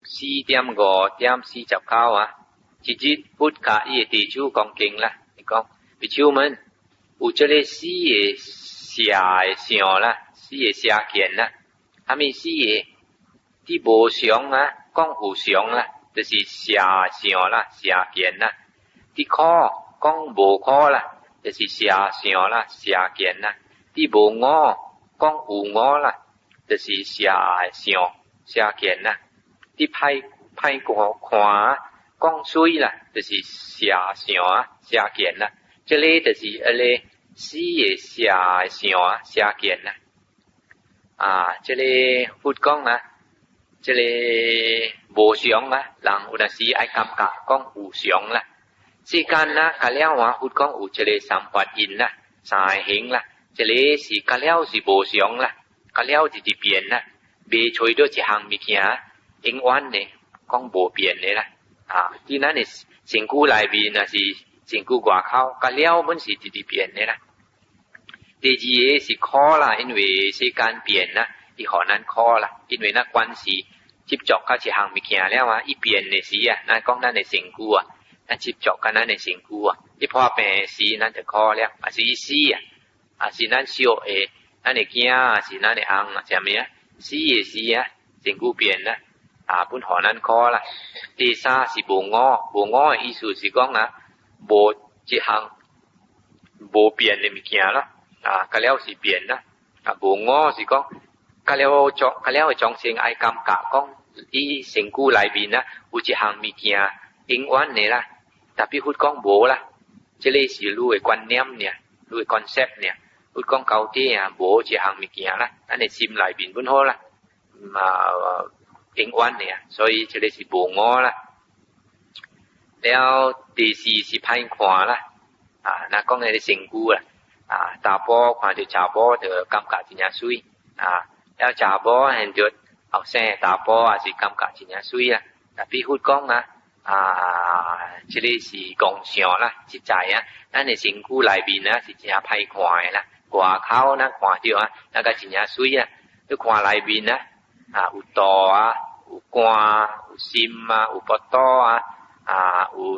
4.5.49啊，一日佛佮伊的弟子講經啦，伊講比丘們有這个四个邪的相啦，四个邪見啦，啥物四个？佇無常啊，講有常啦，就是邪相啦，邪見啦；佇苦講無苦啦，就是邪相啦，邪見啦；佇無我講有我啦，就是邪相邪見啦；佇歹歹看看講媠啦，就是邪相啊，邪見啦。這个就是彼个四个邪相啊，邪見啦。啊，這个佛講啊，這个無常啊，人有當時愛感覺講有常啦。世間啊，甲了啊，佛講有這个三法印啦，三個行啦，這个是甲了是無常啦，甲了直直變啦，袂揣著一項物件永遠的講無變的啦。啊，佇咱的身軀內面，抑是身軀外口，甲了本是直直變的啦。第二个是苦啦，因為世間變啦，伊予咱苦啦，因為咱關係執著佮一項物件了啊，伊變的時啊，咱講咱的身軀啊，咱執著佮咱的身軀啊，伊破病的時，咱就苦了，抑是伊死啊，抑是咱惜的，咱的囝啊，是咱的翁啊，啥物啊，死的時啊，身軀變啦，啊，本予咱苦啦。第三是無我，無我的意思是講啊，無一項無變的物件啦，啊，甲了是變啦，啊，無我是講，甲了眾甲了的眾生愛感覺講，伊身軀內面啊有一項物件永遠的啦，tapi 佛講無啦，這个是你的觀念爾，你的 concept 爾，佛講到底啊無一項物件啦，咱的心內面本好啦，嘛永遠的啊，所以這个是無我啦。了第四是歹看啦，啊，若講彼个身軀啦，啊，查埔看著查某就感覺真正媠，啊，了查某見著後生查埔也是感覺真正媠啊。tapi 佛講啊，啊，這个是妄想啦，實在啊，咱的身軀內面啊是真歹看的啦，外口咱看著啊，那個真正媠啊，你看內面啊，啊有肚啊，有肝啊，有心啊，有腹肚啊，啊有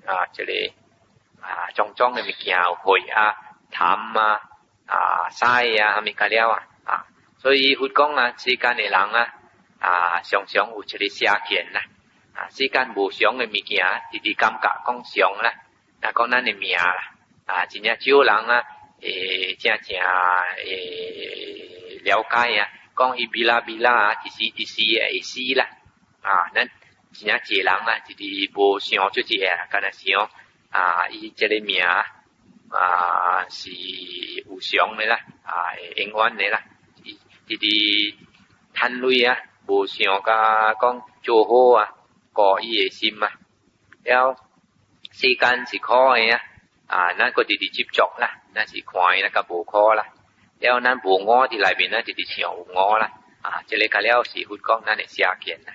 啊這個啊種種的物件，有血啊、痰啊、啊屎啊，啥物甲了啊，啊，所以佛講啊，世間的人啊，啊常常有一个邪見啦，啊世間無常的物件，直直感覺講常啦，若講咱的命啦，啊真正少人啊，會正正會了解啊，講伊 bila-bila 啊，一時一時會死啦，啊，咱真正濟人啊，直直無想出這个，敢若想啊，伊這个命啊是有常的啦，啊永遠的啦，直直趁鐳啊，無想甲講做好啊，顧伊的心啊，了世間是苦的啊，啊，咱閣直直執著啦，咱是看伊那較無苦啦，了咱無我佇內面，咱直直想有我啦，啊，這个較了是佛講咱的邪見啦。